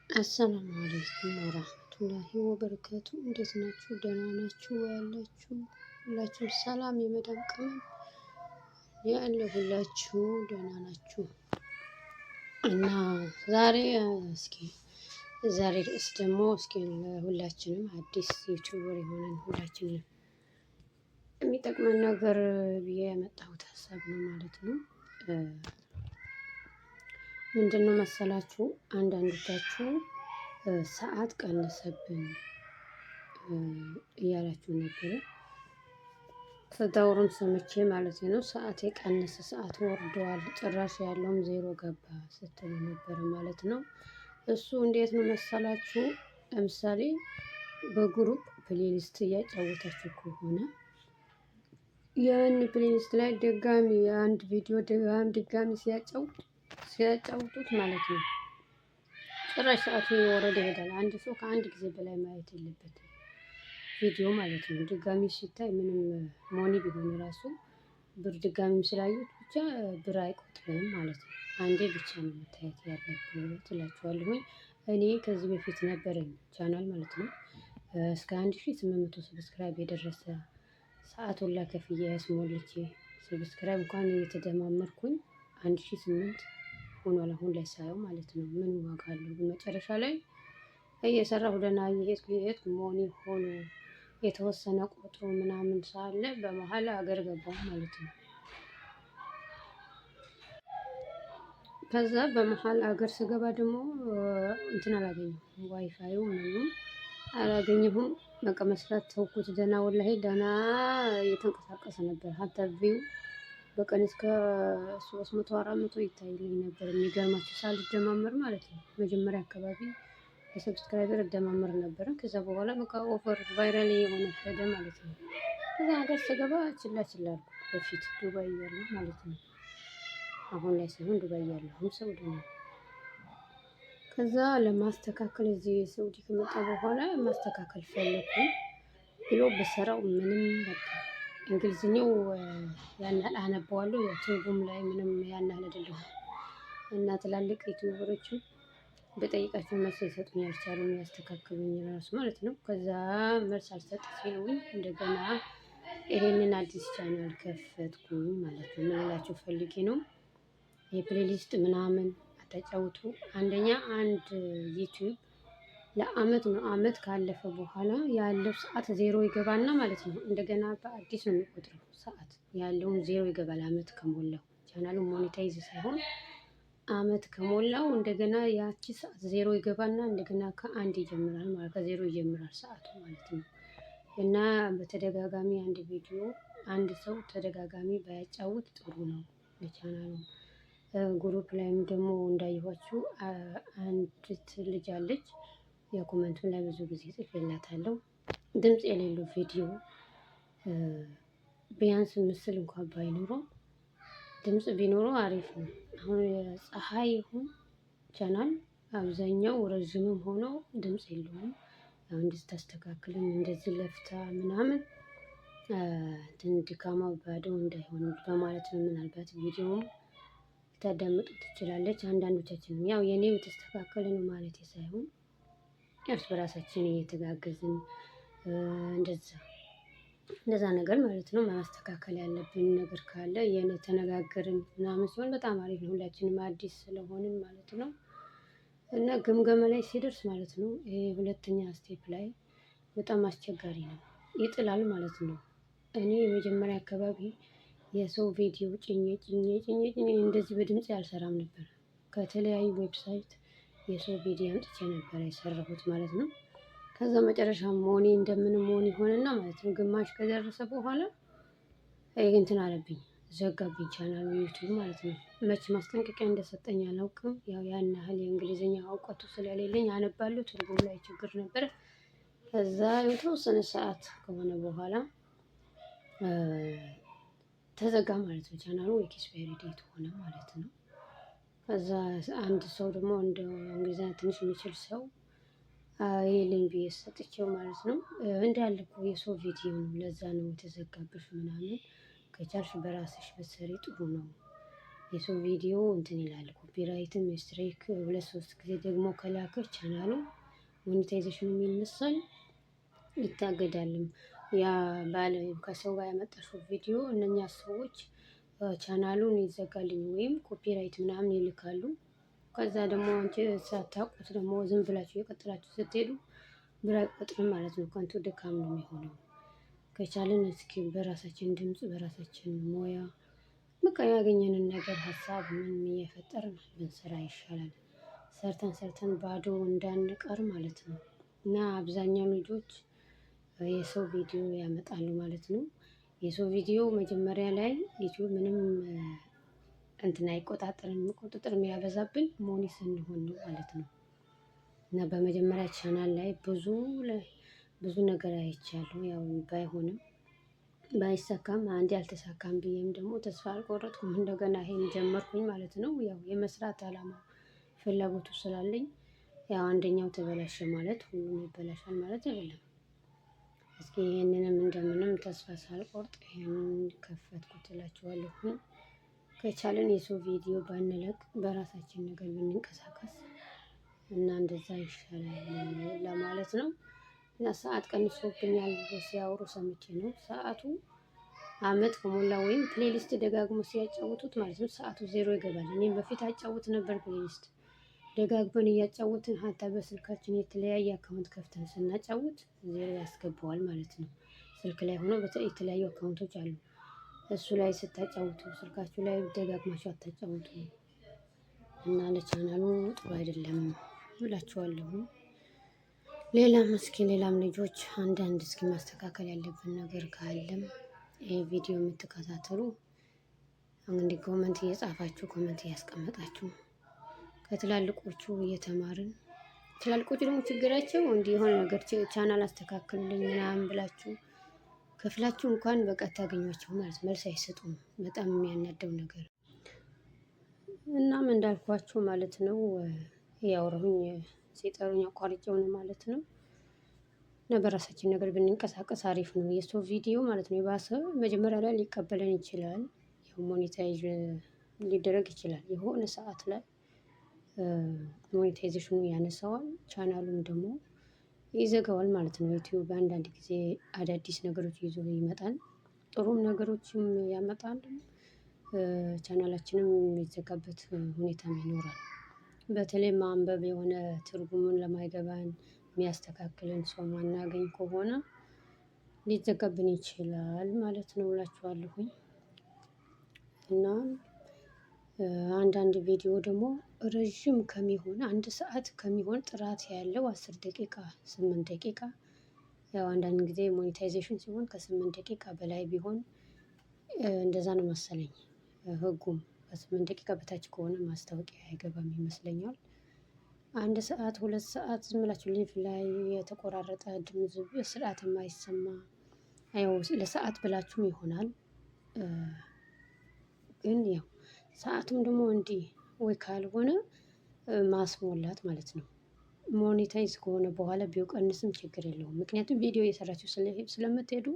السلام عليكم ورحمة الله وبركاته። እንዴት ናችሁ? ደህና ናችሁ ያላችሁ ሁላችሁም ሰላም የመዳም ቅመም ያለ ሁላችሁ ደህና ናችሁ? እና ዛሬ እስኪ ዛሬ ርዕስ ደግሞ እስኪ ሁላችንም አዲስ YouTuber የሆነን ሁላችንም የሚጠቅመን ነገር ብዬ ያመጣሁት ሀሳብ ነው ማለት ነው። ምንድን ነው መሰላችሁ? አንዳንዶቻችሁ ሰዓት ቀነሰብን እያላችሁ ነበረ። ስታወሩም ሰምቼ ማለት ነው። ሰዓት የቀነሰ ሰዓት ወርደዋል፣ ጭራሽ ያለውም ዜሮ ገባ ስትሉ ነበረ ማለት ነው። እሱ እንዴት ነው መሰላችሁ? ለምሳሌ በ group playlist እያጫወታችሁ ከሆነ ያን playlist ላይ ድጋሚ የአንድ ቪዲዮ ድጋሚ ሲያጫውቱት ማለት ነው፣ ጭራሽ ሰዓቱ የወረደ ይሄዳል። አንድ ሰው ከአንድ ጊዜ በላይ ማየት የለበትም ቪዲዮ ማለት ነው። ድጋሚ ሲታይ ምንም money ቢሆን ራሱ ብር ድጋሚም ስላዩት ብቻ ብር አይቆጥርም ማለት ነው። አንዴ ብቻ ነው መታየት ያለበት እላችኋለሁኝ። እኔ ከዚህ በፊት ነበረኝ ቻናል ማለት ነው። እስከ 1800 subscribe የደረሰ፣ ሰዓት ሁላ ከፍዬ ያስሞልቼ፣ subscribe እንኳን እየተደማመርኩኝ 1008 ሆኗል አሁን ላይ ሳየው ማለት ነው። ምን ዋጋ አለው? ግን መጨረሻ ላይ እየሰራሁ ደህና እየሄድኩ እየሄድኩ money ሆኖ የተወሰነ ቆጥሮ ምናምን ሳለ በመሀል አገር ገባሁ ማለት ነው። ከዛ በመሀል አገር ስገባ ደግሞ እንትን አላገኘሁም፣ ዋይፋዩ ምንም አላገኘሁም። በቃ መስራት ተውኩት። ደህና ወላሂ ደህና እየተንቀሳቀሰ ነበር። حتى view በቀን እስከ 300 400 ይታይልኝ ነበር። የሚገርማችሁ ሳልደማመር ማለት ነው። መጀመሪያ አካባቢ የ subscriber እደማመር ነበረ። ከዛ በኋላ በቃ over viral የሆነ ሄደ ማለት ነው። ከዛ ሀገር ስገባ ችላ ችላ አልኩት። በፊት ዱባይ እያለሁ ማለት ነው። አሁን ላይ ሳይሆን ዱባይ እያለሁ፣ አሁን ሳውዲ ነው። ከዛ ለማስተካከል እዚህ ሳውዲ ከመጣ በኋላ ማስተካከል ፈለኩ ብሎ በሰራው ምንም በቃ እንግሊዝኛው ያን ያህል አነበዋለሁ፣ ያው ትርጉም ላይ ምንም ያን ያህል አይደለሁም። እና ትላልቅ YouTuber ኦችም በጠይቃቸው መልስ ሊሰጡኝ አልቻሉም፣ ያስተካክሉኝ ራሱ ማለት ነው። ከዛ መልስ አልሰጥ ሲሉኝ እንደገና ይሄንን አዲስ ቻናል ከፈትኩኝ ማለት ነው። ምን ልላችሁ ፈልጌ ነው፣ የ playlist ምናምን አታጫውቱ። አንደኛ አንድ ዩቲዩብ ለአመት ነው። አመት ካለፈ በኋላ ያለው ሰዓት ዜሮ ይገባና ማለት ነው። እንደገና በአዲስ ነው የሚቆጥረው፣ ሰዓት ያለውን ዜሮ ይገባል። አመት ከሞላው ቻናሉ monetize ሳይሆን አመት ከሞላው እንደገና ያቺ ሰዓት ዜሮ ይገባና እንደገና ከአንድ ይጀምራል ማለት ከዜሮ ይጀምራል ሰዓቱ ማለት ነው። እና በተደጋጋሚ አንድ ቪዲዮ አንድ ሰው ተደጋጋሚ ባያጫውት ጥሩ ነው ለቻናሉ። Group ላይም ደግሞ እንዳየኋችሁ አንዲት ልጅ አለች። የ comment ኡን ላይ ብዙ ጊዜ ጽፌላታለሁ። ድምፅ የሌለው ቪዲዮ ቢያንስ ምስል እንኳን ባይኖረው ድምፅ ቢኖረው አሪፍ ነው። አሁን የፀሐይ ይሁን ቻናል አብዛኛው ረዥምም ሆኖ ድምፅ የለውም። ያው እንደዚህ ታስተካክልም እንደዚህ ለፍታ ምናምን ድካማ ባዶ እንዳይሆን በማለት ነው። ምናልባት ቪዲዮም ልታዳምጡ ትችላለች። አንዳንዶቻችንም ያው የኔው የተስተካከለ ነው ማለት ሳይሆን እርስ በራሳችን እየተጋገዝን እንደዛ እንደዛ ነገር ማለት ነው። ማስተካከል ያለብን ነገር ካለ እየተነጋገርን ምናምን ሲሆን በጣም አሪፍ ነው። ሁላችንም አዲስ ስለሆንን ማለት ነው። እና ግምገማ ላይ ሲደርስ ማለት ነው፣ ይሄ ሁለተኛ step ላይ በጣም አስቸጋሪ ነው። ይጥላል ማለት ነው። እኔ የመጀመሪያ አካባቢ የሰው ቪዲዮ ጭኜ ጭኜ ጭኜ ጭኜ እንደዚህ በድምፅ አልሰራም ነበር። ከተለያዩ website የሰው ቪዲዮ አምጥቼ ነበር የሰራሁት ማለት ነው። ከዛ መጨረሻ money እንደምንም money ሆነና ማለት ነው ግማሽ ከደረሰ በኋላ እንትን አለብኝ፣ ዘጋብኝ ቻናሉ ዩቲዩብ ማለት ነው። መች ማስጠንቀቂያ እንደሰጠኝ አላውቅም። ያው ያን ያህል የእንግሊዝኛ እውቀቱ ስለሌለኝ አነባለሁ፣ ትርጉም ላይ ችግር ነበር። ከዛ የተወሰነ ሰዓት ከሆነ በኋላ ተዘጋ ማለት ነው ቻናሉ፣ expiry date ሆነ ማለት ነው። ከዛ አንድ ሰው ደግሞ እንደ እንግሊዝኛ ትንሽ የሚችል ሰው ይሄልኝ ብዬ ሰጥቼው ማለት ነው። እንዳለ እኮ የሰው ቪዲዮ ነው፣ ለዛ ነው የተዘጋብሽ ምናምን፣ ከቻልሽ በራስሽ ብትሰሪ ጥሩ ነው። የሰው ቪዲዮ እንትን ይላል፣ ኮፒ copyright ም strike ሁለት ሶስት ጊዜ ደግሞ ከላከ ቻናሉ monetization ኑም ይነሳል፣ ይታገዳልም። ያ ባለ ከሰው ጋር ያመጣሽው ቪዲዮ እነኛ ሰዎች ቻናሉን ይዘጋልኝ ወይም copyright ምናምን ይልካሉ። ከዛ ደግሞ አንቺ ሳታውቁት ደግሞ ዝም ብላችሁ እየቀጠላችሁ ስትሄዱ ብር አይቆጥርም ማለት ነው። ከንቱ ድካም ነው የሚሆነው። ከቻልን እስኪ በራሳችን ድምፅ በራሳችን ሙያ በቃ ያገኘንን ነገር ሀሳብ ምን እየፈጠርን ብንሰራ ይሻላል። ሰርተን ሰርተን ባዶ እንዳንቀር ማለት ነው። እና አብዛኛው ልጆች የሰው ቪዲዮ ያመጣሉ ማለት ነው። የሰው ቪዲዮ መጀመሪያ ላይ ዩቲዩብ ምንም እንትን አይቆጣጠርም። ቁጥጥር የሚያበዛብን money ስንሆን ነው ማለት ነው። እና በመጀመሪያ ቻናል ላይ ብዙ ብዙ ነገር አይቻለሁ። ያው ባይሆንም ባይሳካም አንዴ አልተሳካም ብዬም ደግሞ ተስፋ አልቆረጥኩም። እንደገና ይሄን ጀመርኩኝ ማለት ነው። ያው የመስራት አላማ ፍላጎቱ ስላለኝ ያው አንደኛው ተበላሸ ማለት ሁሉም ይበላሻል ማለት አይደለም። እስኪ ይሄንንም እንደምንም ተስፋ ሳልቆርጥ ይሄንን ከፈትኩት እላችኋለሁ። ከቻልን የሰው ቪዲዮ ባንለቅ በራሳችን ነገር ብንንቀሳቀስ እና እንደዛ ይሻላል ለማለት ነው። እና ሰዓት ቀንሶብኛል ሲያወሩ ሰምቼ ነው። ሰዓቱ አመት ከሞላ ወይም playlist ደጋግሞ ሲያጫውቱት ማለት ነው ሰዓቱ ዜሮ ይገባል። እኔም በፊት አጫውት ነበር playlist ደጋግመን እያጫወትን ሀታ በስልካችን የተለያየ account ከፍተን ስናጫውት ዜሮ ያስገባዋል ማለት ነው። ስልክ ላይ ሆኖ የተለያዩ account ኦች አሉ። እሱ ላይ ስታጫውቱ ስልካችሁ ላይ ደጋግማችሁ አታጫውቱ እና ለቻናሉ ጥሩ አይደለም እላችኋለሁ። ሌላም እስኪ ሌላም ልጆች አንዳንድ እስኪ ማስተካከል ያለብን ነገር ካለም ይህ ቪዲዮ የምትከታተሉ እንግዲህ comment እየጻፋችሁ comment እያስቀመጣችሁ ከትላልቆቹ እየተማርን፣ ትላልቆቹ ደግሞ ችግራቸው እንዲህ የሆነ ነገር ቻናል አስተካክሉልኝ ምናምን ብላችሁ ከፍላችሁ እንኳን በቃ ታገኟቸው ማለት መልስ አይሰጡም። በጣም የሚያናደው ነገር። እናም እንዳልኳችሁ ማለት ነው ያወራሁኝ ሲጠሩኝ አቋርጬው ነው ማለት ነው። እና በራሳችን ነገር ብንንቀሳቀስ አሪፍ ነው። የሰው ቪዲዮ ማለት ነው የባሰ መጀመሪያ ላይ ሊቀበለን ይችላል። ያው monetize ሊደረግ ይችላል። የሆነ ሰዓት ላይ monetization ኑ ያነሳዋል፣ ቻናሉም ደግሞ ይዘጋዋል ማለት ነው። ዩቲዩብ አንዳንድ ጊዜ አዳዲስ ነገሮች ይዞ ይመጣል። ጥሩም ነገሮችም ያመጣል። ቻናላችንም የሚዘጋበት ሁኔታም ይኖራል። በተለይ ማንበብ የሆነ ትርጉሙን ለማይገባን የሚያስተካክልን ሰው ማናገኝ ከሆነ ሊዘጋብን ይችላል ማለት ነው እላችኋለሁኝ። እና አንዳንድ ቪዲዮ ደግሞ ረዥም ከሚሆን አንድ ሰዓት ከሚሆን ጥራት ያለው 10 ደቂቃ 8 ደቂቃ፣ ያው አንዳንድ ጊዜ monetization ሲሆን ከ8 ደቂቃ በላይ ቢሆን እንደዛ ነው መሰለኝ ህጉም። ከ8 ደቂቃ በታች ከሆነ ማስታወቂያ አይገባም ይመስለኛል። አንድ ሰዓት 2 ሰዓት ዝም ብላችሁ live ላይ የተቆራረጠ ድምጽ ስርዓት የማይሰማ፣ ያው ለሰዓት ብላችሁም ይሆናል። ግን ያው ሰዓቱም ደግሞ እንዲህ ወይ ካልሆነ ማስሞላት ማለት ነው። monetize ከሆነ በኋላ ቢቀንስም ችግር የለውም። ምክንያቱም ቪዲዮ እየሰራችሁ ስለምትሄዱ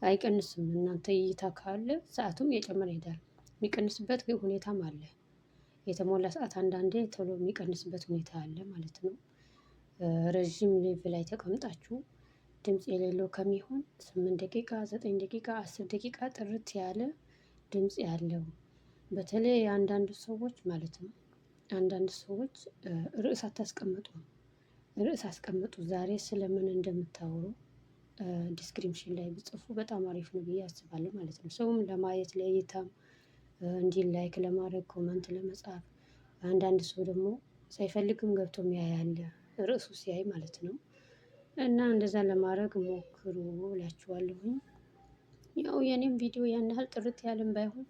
አይቀንስም። እናንተ እይታ ካለ ሰዓቱም እየጨመረ ይሄዳል። የሚቀንስበት ግን ሁኔታም አለ። የተሞላ ሰዓት አንዳንዴ ቶሎ የሚቀንስበት ሁኔታ አለ ማለት ነው። ረዥም live ላይ ተቀምጣችሁ ድምጽ የሌለው ከሚሆን 8 ደቂቃ፣ 9 ደቂቃ፣ 10 ደቂቃ ጥርት ያለ ድምጽ ያለው፣ በተለይ አንዳንድ ሰዎች ማለት ነው። አንዳንድ ሰዎች ርዕስ አታስቀምጡም። ርዕስ አስቀምጡ። ዛሬ ስለምን እንደምታወሩ description ላይ ብጽፉ በጣም አሪፍ ነው ብዬ አስባለሁ ማለት ነው። ሰውም ለማየት ለእይታም እንዲህ like ለማድረግ፣ comment ለመጻፍ፣ አንዳንድ ሰው ደግሞ ሳይፈልግም ገብቶ የሚያይ አለ ርዕሱ ሲያይ ማለት ነው። እና እንደዛ ለማድረግ ሞክሩ እላችኋለሁኝ። ያው የኔም ቪዲዮ ያን ያህል ጥርት ያለም ባይሆን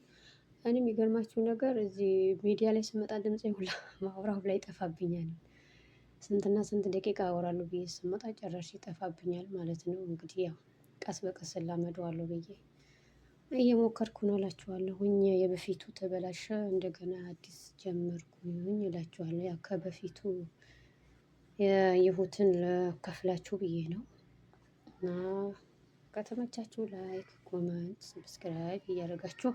እኔም የሚገርማችሁ ነገር እዚህ ሚዲያ ላይ ስመጣ ድምፄ ሁላ ማውራው ላይ ይጠፋብኛል። ስንትና ስንት ደቂቃ አወራለሁ ብዬ ስመጣ ጨራሽ ይጠፋብኛል ማለት ነው። እንግዲህ ያው ቀስ በቀስ እላመደዋለሁ ብዬ እየሞከርኩ ነው እላችኋለሁኝ። የበፊቱ ተበላሸ፣ እንደገና አዲስ ጀመርኩኝ እላችኋለሁ። ያው ከበፊቱ ያየሁትን ላካፍላችሁ ብዬ ነው። እና ከተመቻችሁ like፣ comment፣ subscribe እያደረጋችሁ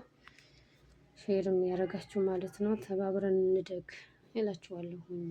Share ም ያደረጋችሁ ማለት ነው። ተባብረን እንደግ እላችኋለሁኝ።